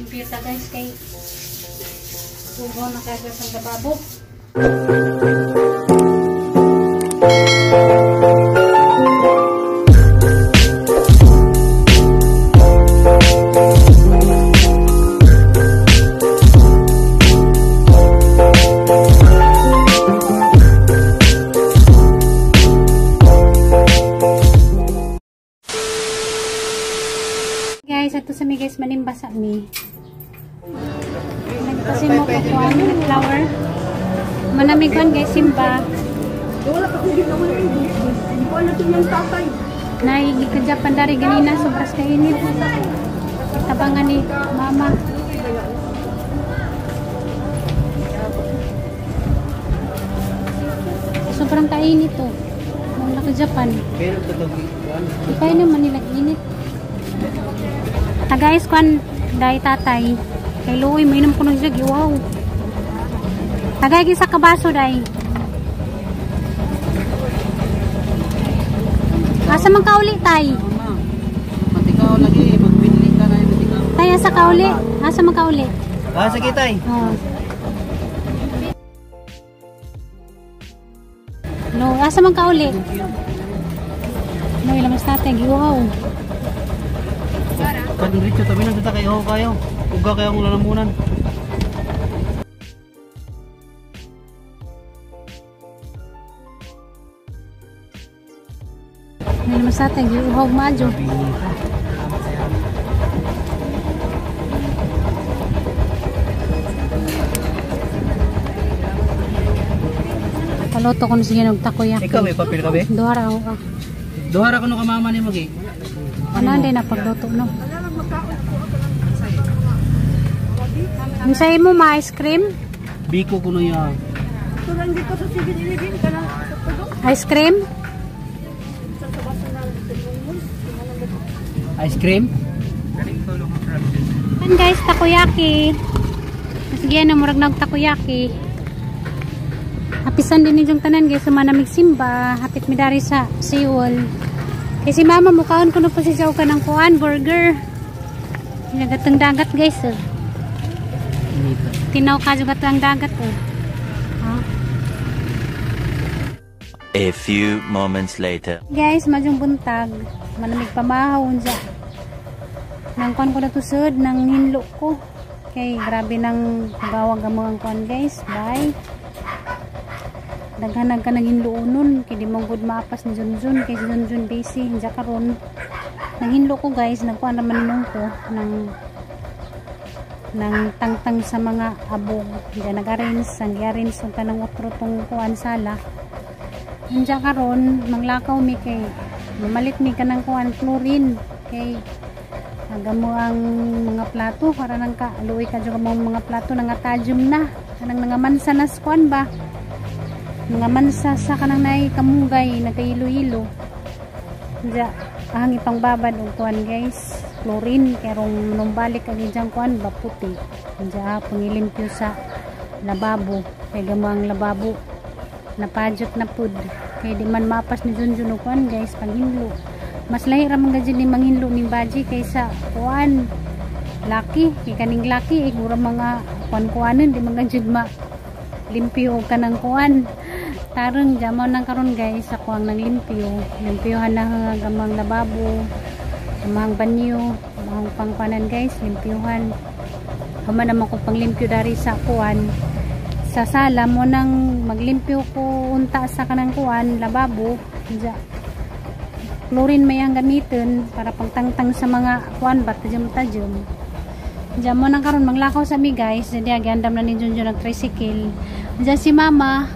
Limpyo ta guys kay tubo na kayo sa lababo. Guys, ato sa mi guys manimbasa mi. Nagpasi mo ko kuan flower. Manamig kuan guys simba. Wala pa kung ginawa na hindi ko alam yung tatay. Naigi ka Japan dari ganina sobras kainit. Tabangan ni mama. Sobrang kainit to. Wala ka Japan. Pero totoo kuan. Ikay naman nila init. Ta guys kuan dai tatay. Kay Luoy mainom ko ng jug. Wow. Tagay sa kabaso dai. Asa man kauli tay? Mama. Matikaw lagi magbinli ka na matikaw. Tay asa kauli? Asa man kauli? Ah, sige tay. Oh. No, asa man kauli? No, ilamas tatay giwaw. Kan diretso tabi na kita kayo kayo. Uga kayo ang lalamunan. No, ilamas tatay giuhaw maadyo. Paluto ko na sige og takoyaki. Ikaw may papel ka be? Duha ra ako ka. Duha ra kuno ka mama ni magi. Ano hindi na pagluto no? Unsa imo ma ice cream? Biko kuno ya. Ito lang dito sa 7-Eleven ka na sa tulo. Ice cream? Ice cream? Yan guys, takoyaki. Sige ano, murag nag takoyaki. Hapisan din ninyong tanan guys, sumanamig simba. Hapit mi dari sa Seoul. Kasi mama, mukhaon ko na po si Jow ka ng kuan, burger. Nagatang dagat guys. Oh. Tinaw ka juga ang dagat. Oh. Ah. A few moments later. Guys, madyong buntag. Manamig pamahaw unsa. Nang kuan ko na tusod, nang hinlo ko. Kay grabe nang gawag mo ang kuan guys. Bye. Daghan ka nang hinloonon kay di mo gud maapas ni Junjun kay si Junjun busy hinja karon. Nang hinlo ko guys, nagkuan naman ninong ko nang nang tangtang sa mga abog. Hinja nag-arrange, ang gi-arrange ang tanang otro tong kuan sala. Hinja karon manglakaw mi kay mamalit mi kanang kuan chlorine kay agamo ang mga plato para nang ka luoy ka jud mo mga plato nangatadyom na kanang nangamansa na sa kuan ba mga mansa sa kanang nay kamugay nagkahilo-hilo. Diya ang ipangbabad og kuan guys chlorine kerong numbalik ang ijang kuan ba puti. Diya pangilimpyo sa lababo kay gamo ang lababo napadyot na pud kay di man mapas ni Junjun og kuan guys panghinlo. Mas lahi ra man gajud ni manghinlo ning baji kaysa kuan laki kay kaning laki igura mga kuan-kuanon di man gajud ma limpyo og kanang kuan. Tarong jamaw nang karon guys ako ang nanglimpyo. Limpyohan na gamang lababo, gamang banyo, gamang pangkuanan guys, limpyohan. Human naman ko panglimpyo dari sa kuan sa sala mo nang maglimpyo ko unta sa kanang kuan lababo. Diya chlorine may ang gamitin para pangtangtang sa mga kuan ba tajum-tajum. Diya mo nang karon manglakaw sa mi guys, diya giandam na ni Junjun ang tricycle. Diya si mama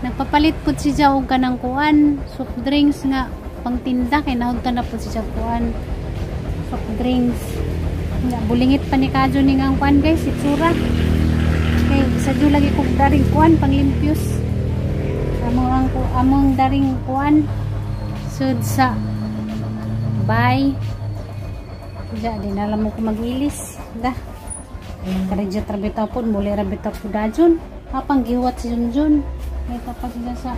nagpapalit pud si Jaw og kanang kuan soft drinks nga pangtinda kay nahugtan na pud si Jaw kuan soft drinks. Nga bulingit pa ni kadyo ni nga kuan guys itsura. Kay sa dyo lagi kog daring kuan panglimpios. Among among daring kuan sud sa bay. Diya di na alam mo ko mag-ilis. Da. Karadyo trabitaw pud muli ra bitaw pud dajon. Apang gihuwat si Junjun. May tapas siya sa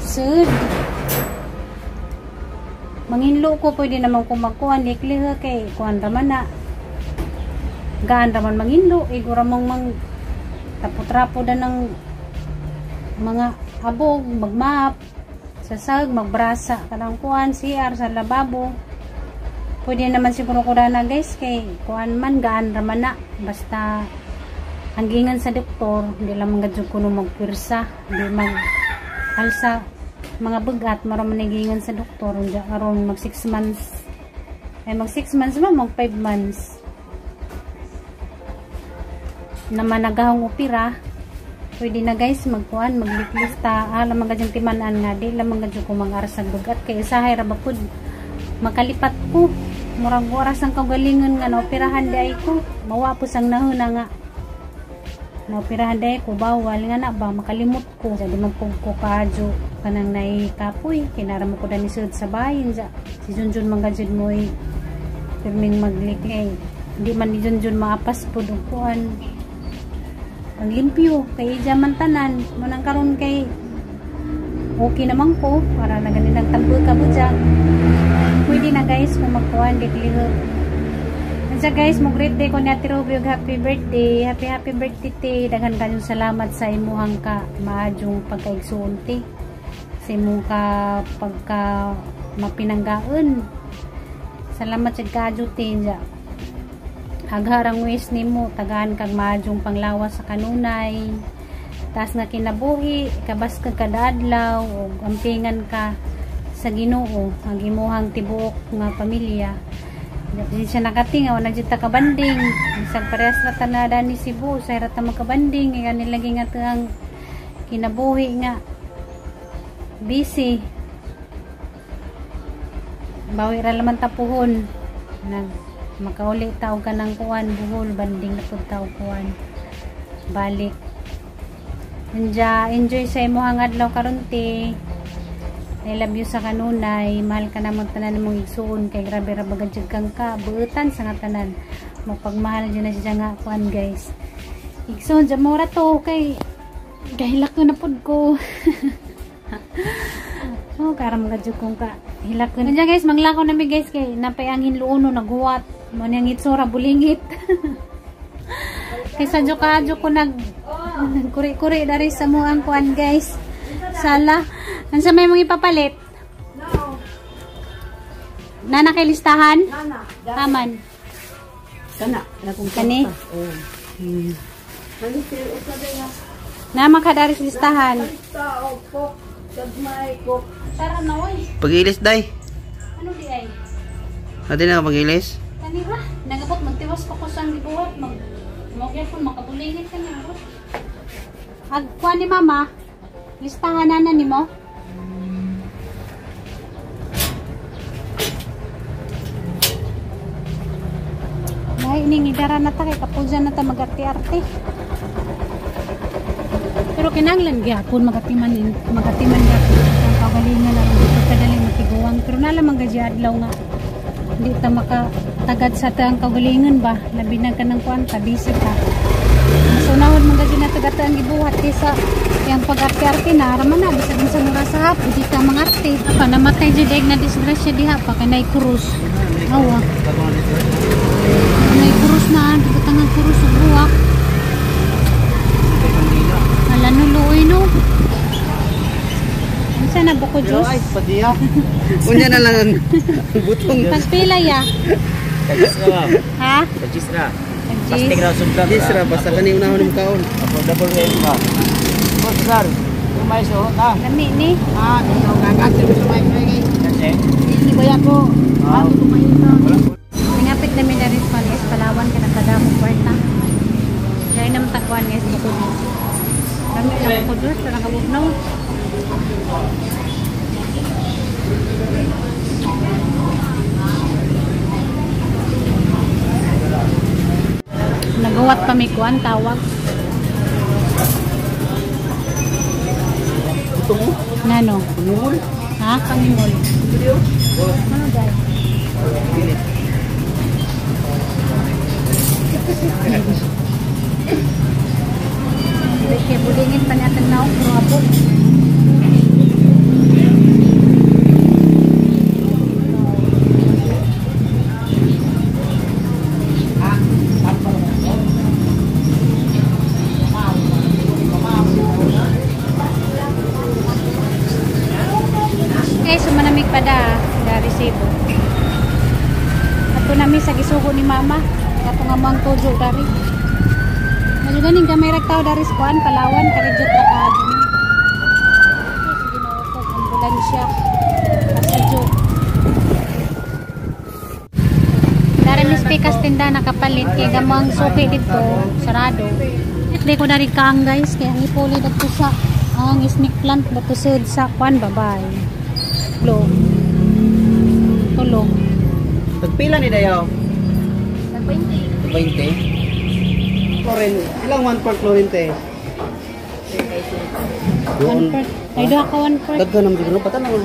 sud. Manginlo ko pwede naman ko magkuhan likli kay kuan ra man na. Gaan raman mangindo, igura mong mang taputrapo da ng mga abog, magmap, sasag, magbrasa, kanang kuan, CR, sa lababo. Pwede naman siguro ko na guys, kay kuan man, gaan raman na. Basta, ang gingan sa doktor, hindi lang mga dyan kuno magpirsa, hindi mag alsa, mga bagat, marami nagingan sa doktor, hindi aron mag 6 months, ay mag 6 months ba, mag 5 months. Naman nagahong opera, pwede na guys magkuan, magliklista, alam mga dyang timanan nga, di lang mga dyang kumang-aras ang bagat, kay isahay ra ba pud, makalipat ko, murag oras ang kagalingon nga, naoperahan di ay ko, mawa po sang nahuna nga, naoperahan di ay ko, bawal nga na ba, makalimot ko, jadi magpugko kadyo, kanang naikapoy, kinara mo ko dani sud sa bahin, si Junjun mga dyud mo'y, pirming maglikay, di man ni Junjun maapas po og kuan, ang limpyo kay ija man tanan mo nang karon kay okay naman ko para na ganin ang tambo ka budya. Pwede na guys kung magkuan giglihok. Unsa guys, mo great day ko ni Ate Ruby og happy birthday. Happy happy birthday te. Daghan kayong salamat sa imuhang ka maadjong pagkaigsuon te. Sa imong ka pagka mapinanggaon. Salamat sad kaadyo te. Agharang wish nimo tagaan kag maadjong panglawas sa kanunay, taas nga kinabuhi, kabas ka kada adlaw ug ampingan ka sa Ginoo ang imuhang tibuok nga pamilya. Pasensya na kati nga wala jud ta kabanding, bisag parehas ra ta na dani Cebu, say ra ta magkabanding kay kanila lagi nga ang kinabuhi nga busy. Bawi ra laman ta puhon nag makauli tao ka ng kuan buhol banding na pud tao kuan balik. Enjoy, enjoy sa imong adlaw karon te. I love you sa kanunay, mahal ka namang tanan mong igsuon kay grabe ra bagad jud kang ka buutan sa nga tanan. Mapagmahal jud na siya nga kuan guys. Igsuon jud mo ra to kay gahilak na pud ko. Oh, karam ga jud kong ka hilak ko. Nandiyan guys, manglakaw nami guys kay napay ang hinluono naghuwat. Mo niyang itsura bulingit. Kaysa jo ko nag kuri-kuri dari sa mo ang kuan guys. Sala. Unsa may mong ipapalit? No. Nana kay listahan? Nana. Aman. Kana, na kung Kani? Oh. Nama ka dari sa listahan. Tara na oy. Pag-ilis day. Ano di ay? Ate na pag-ilis? Kani ba? Nagabot magtiwas pa ko sa ang gibuhat mag magyapon makabulingit ka na. Agkuan ni mama. Listahan na nimo. Dahil ining idara na ta kay kapulsan na ta magarte-arte. Pero kinahanglan gyapon magatiman magatiman gyapon ang kagalingan aron dito kadali matiguang. Pero nalamang gadya adlaw nga hindi ta makatagad sa taang kagalingan ba, labi na ka ng kuan ta, busy ka. Mas unahon man gadya na tagad ang gibuhat kaysa yang pag-arte-arte na raman na bisag unsa mura sa hapon di ka mangarte. Pa namatay jud na disgrasya diha pa kay nay krus. Awa. Nay krus na gibutang ang krus ug buwak. Ala nuloy no. Unsa na buko juice? Ay, padiya. Unya na lang ang butong. Pagpila ya. Kajis na ma'am. Ha? Kajis na. Kajis. Plastic na sumbrang. Dis ra basta kani unahon imong kaon. Affordable ngayon ba? Boss, sir. Yung may suot ah. Lami ni. Ah, ikaw gagat sa may kay. Kasi? Hindi ba yako? Ah, Nangapit na mi na rin pa guys, Palawan ka nakadamo kwarta. Dahil naman takuan guys buko juice. Kami lang buko juice, parang kabugnaw. Nagawat pa may kuan tawag. Nano? Ha? Pangimol. Ano guys? Kaya bulingin pa natin na pero abot. nami sa gisugo ni mama. Kato nga mo ang tujo dari. Medyo ganing gamay ra tao dari sa kuan Palawan kay jud ra ka. Sige na ko ambulansya. Pasidyo. Dari mis pikas tinda nakapalit kay gamo ang suki dito sarado. Di ko dari kaang guys kay ang ipuli dadto sa ang snake plant dadto sud sa kuan babay. Lo. Tulo. Tagpila ni dayaw? Tag 20. 20. Chlorine. Ilang 1 per chlorine te? 1 quart. Ay duha ka 1 quart. Daghan naman siguro patan ang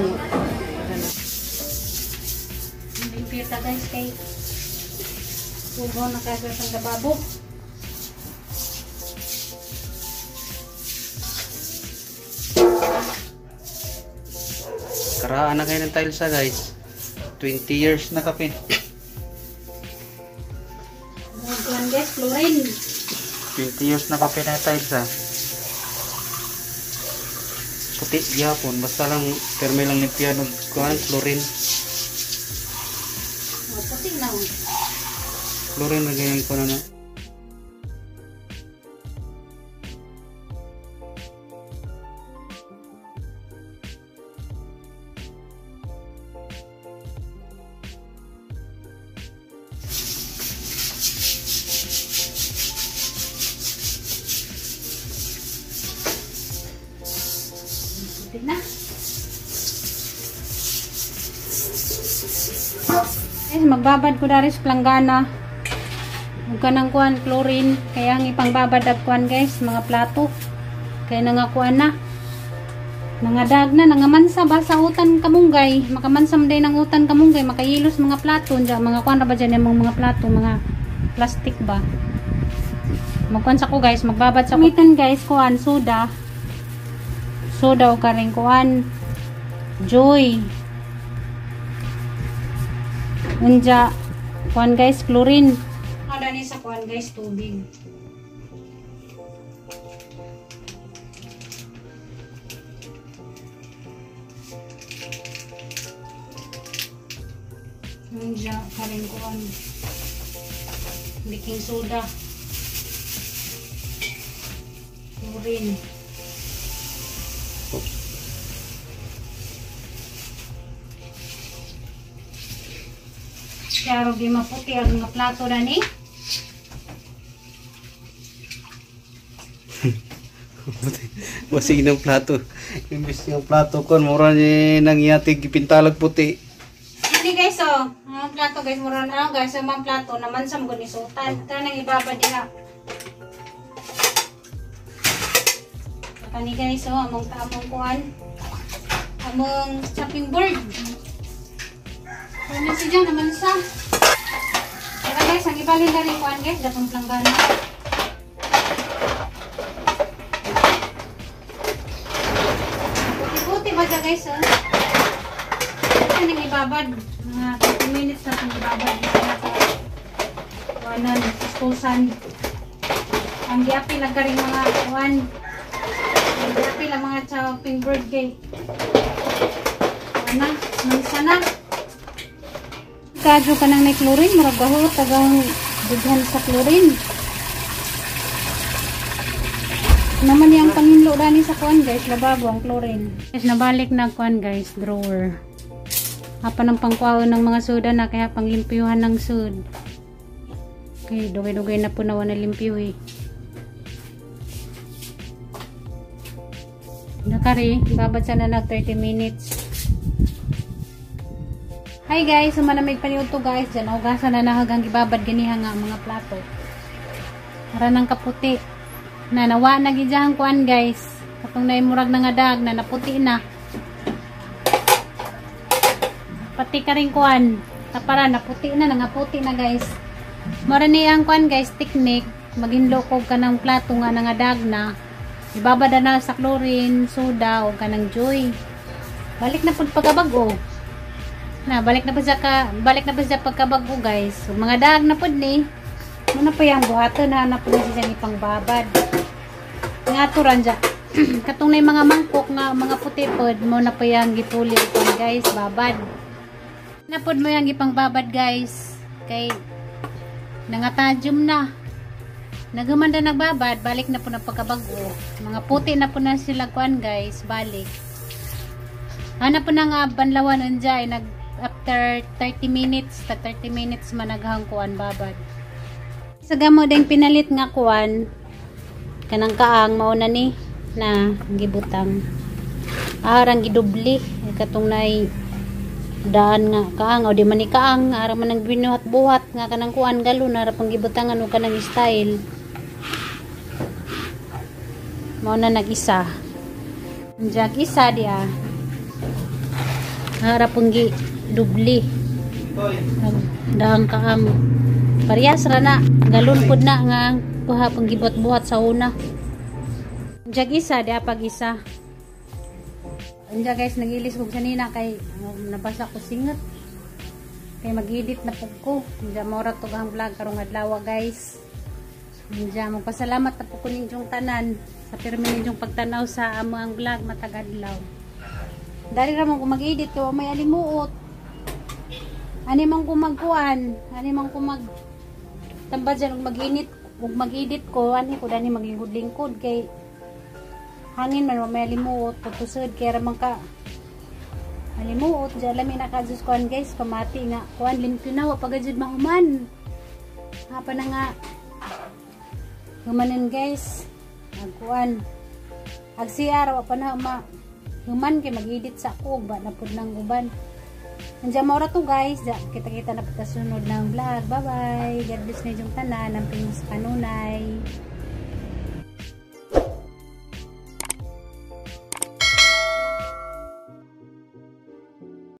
Limpyo ta guys kay tubo na kayo sa lababo. Karaan na kayo ng tiles ha guys. 20 years na kapin. Kuan guys, chlorine. 20 years na kapin na tiles ha. Puti gyapon basta lang perme lang ni piano kuan chlorine. Oh, puti na. Chlorine na ganyan ko na na. Puti na. Eh, magbabad ko dari sa planggana. Huwag ka ng kuan, chlorine. Kaya ang ipangbabad ab kuan guys, mga plato. Kaya nangakuan na. Nangadag na, nangamansa ba sa utan kamunggay. Makamansam din ang utan kamunggay, makayilos mga plato. Diyan, mga kuan ra ba dyan yung mga plato, mga plastic ba. Magkuan sa ko guys, magbabad sa ko. Gamitan guys, kuan, soda. Soda o karing kuan. Joy. Unja, kuan guys, chlorine. Ada ni sa kuan guys, tubig. Unja, karing kuan. Baking soda. Chlorine. Kaya di maputi ang mga plato na ni. Basig ng plato. Imbis ng plato kon mura ni nangyatig gipintalag puti. Hindi guys oh, ang plato guys mura na lang guys, ang mga plato naman sa mga nisutan. Tara nang ibaba diha. Kani guys oh, among among kuan. Among chopping board. Ano siya naman sa. Tara guys, ang ibalhin na rin kuan guys, datong planggana. Puti-puti ba siya guys oh? Ito nang ibabad. Mga 30 minutes na itong ibabad. Kuanan, kuskusan. Ang giapil lang ka rin mga kuan. Ang giapil ang mga chopping board kay. Kuanan, mansa na. Kadyo ka nang may chlorine, murag gaho, tagang dughan sa chlorine. Naman niyang panginlo dani sa kuan guys, lababo ang chlorine. Guys, nabalik na kuan guys, drawer. Apa ng pangkuwaon ng mga soda na kaya panglimpyuhan ng sud. Okay, dugay-dugay na po nawa na limpyo eh. Nakari, babad sana nag 30 minutes. Hi guys, sumanamig paniud to guys. Diyan, hugasan na nahagang gibabad ganiha nga mga plato. Ara ng kaputi. Na nawa na gidyahan kuan guys. Katong naimurag na nga dag na naputi na. Pati ka rin kuan. Tapara naputi na, nangaputi na guys. Mara ni ang kuan guys, technique. Maginlo ko ka ng plato nga nangadag na. Ibabad na sa chlorine, soda o kanang Joy. Balik na pud pagkabago. Na balik na pud sa ka, balik na pud sa pagkabago guys. So, mga dag na pud ni. Muna pa yang buhaton na na pud siya ipangbabad. Nga turan ja. Katong na mga mangkok nga mga puti pod mo na pa yang gipuli kon guys, babad. Na pud mo yang ipangbabad guys. Kay nangatadjum na. Nagumanda nagbabad, balik na po na pagkabago. Mga puti na po na sila kuan guys, balik. Hanap po na nga banlawan unjay nag after 30 minutes, ta 30 minutes managhang kuan babad. Sa gamo ding pinalit nga kuan kanang kaang mao na ni na gibutang. Arang gidubli katong nay daan nga kaang o di man ni kaang ara man ang binuhat-buhat nga kanang kuan galon ara pang gibutangan og kanang style. Mao na nag-isa. Unjag isa di ah. Ara pang gi dubli. Ang daang kaang. Parehas ra na. Galon pud na nga kuha pang gibuhat-buhat sa una. Unjag isa di ah, pag isa. Unja guys, nagilis ko sanina kay nabasa ko singot. Kay mag-edit na pud ko. Unja mao ra to ang vlog karong adlaw guys. Unja magpasalamat na po ko ninyong tanan sa pirmi ninyong pagtanaw sa among vlog matag adlaw. Dari ra man ko mag-edit kay wa may alimuot. Ani man ko magkuan, ani man ko mag tambad dyan og mag-init, ug mag-edit ko ani ko dani maglingkod-lingkod kay hangin man wa may alimuot pagtusod kay ra man ka alimuot diyan lami na ka. Diyos kuan guys, pamati nga kuan limpyo na wa pa gajud mahuman. Hapa na nga humanin guys, agkuan ag CR wa pa na ma human kay mag-edit sa ako ba na pud nang uban. Andiyan mao ra to guys. Kita-kita na pud ta sunod ng vlog. Bye bye. God bless ninyong tanan. Ang sa kanunay.